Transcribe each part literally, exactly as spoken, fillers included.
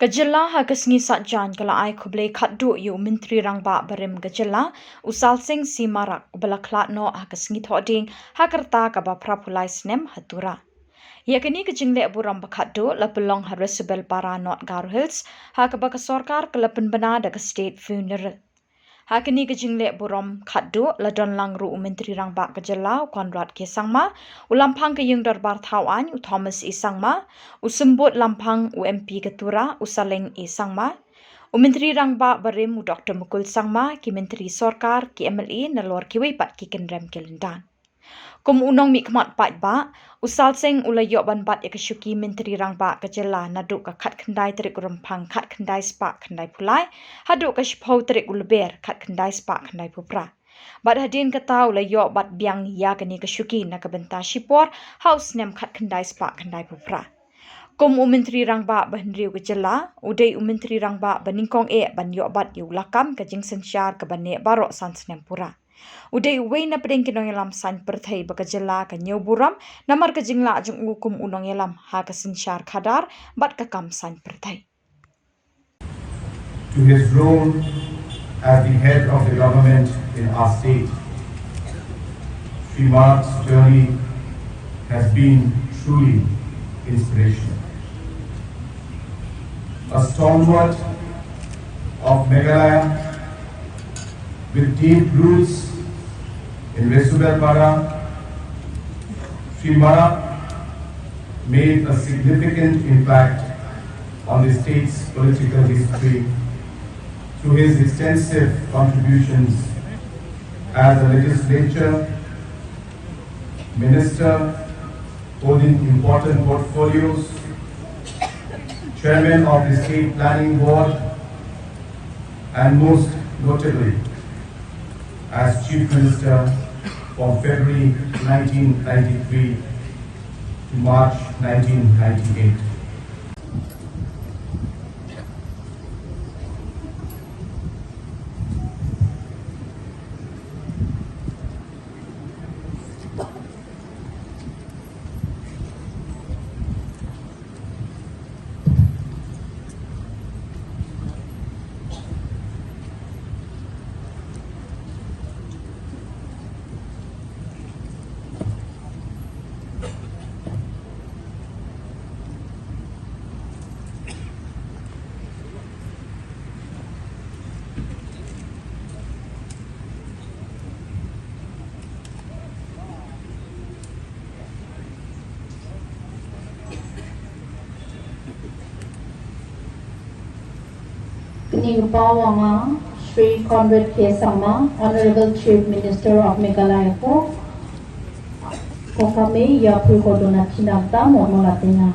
Ka jylla ha ka sngi Saitjaiñ ka la ai khublei khatduh ïa u Myntri Rangbah barim ka jylla, u Salsing C Marak, uba la khlad noh ha ka sngi Thohdieng ha ka rta kaba phraphew lai snem ha Tura. Ïa kane ka jingleh burom ba khatduh la pynlong ha Resubelpara, North Garo Hills, ha kaba ka sorkar ka la pynbna da ka State Funeral. Ha kane ka jingleh burom khatduh la don lang ruh u Myntri Rangbah ka jylla, u Conrad K Sangma, u Lamphang ka Ïing Dorbar Thaw Aiñ, u Thomas E Sangma, u Symbud Lamphang, u M P ka Tura, u Saleng E Sangma, u Myntri Rangbah barim, u Doktor Mukul Sangma, ki Myntri Sorkar, ki M L A, nalor kiwei pat ki kynrem ki lyndan. Kum u nongmihkhmat paidbah, u Salsing u la ïoh ban bat ïa ka shuki Myntri Rangbah ka jylla naduh ka khatkhyndai tarik u Rymphang khatkhyndai spah khyndaiphew lai, haduh ka shiphew tarik u Lber khatkhyndai spah khyndaiphew phra. Bad hadien kata u la ïoh bat biang ïa kane ka shuki na ka bynta shipor ha u snem khatkhyndai spah khyndaiphew phra. Kum u Myntri Rangbah ba hynriew ka jylla, u dei u Myntri Rangbah ba nyngkong eh ban ïoh bat ïa u lakam ka jingsynshar kaba neh baroh san snem pura. U dei uwei na pdeng ki nongïalam saiñ pyrthei ba ka jylla ka ñiew burom namar ka jinglah jong u kum u nongïalam ha ka synshar khadar bad ka kam saiñ pyrthei. To his role as the head of the government in our state, Shri Marak's journey has been truly inspirational. A stalwart of Meghalaya with deep roots in Resubelpara, Shri Marak made a significant impact on the state's political history through his extensive contributions as a legislature, minister, holding important portfolios, chairman of the State Planning Board, and most notably as Chief Minister from February nineteen ninety-three to March nineteen ninety-eight. Kani ka paw wa nga, Shri Conrad K Sangma, Honorable Chief Minister of Meghalaya, ko, ko ka mei ya phu ko dona tinam ta mo mo la tinga.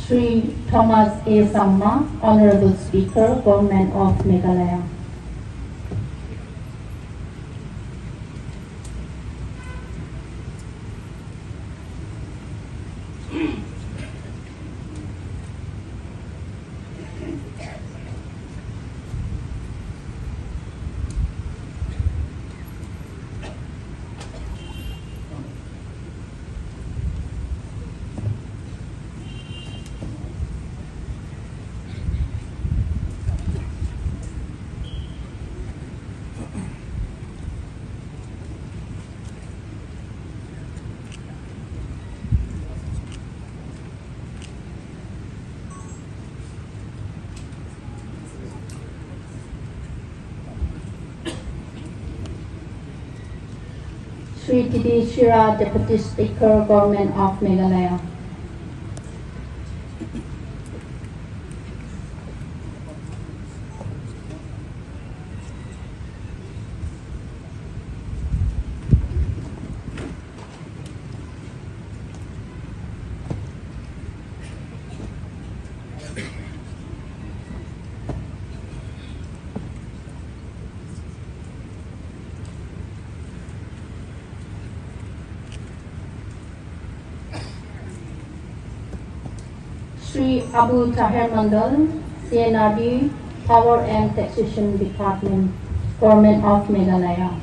Shri Thomas A Sangma, Honorable Speaker, Government of Meghalaya. Shri T D Shira, Deputy Speaker, Government of Meghalaya. Sri Abu Taher Mandal, C N R D, Power and Taxation Department, Government of Meghalaya.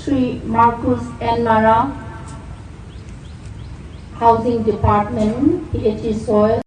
Sri Marcus N Mara, Housing Department, P H E Soil.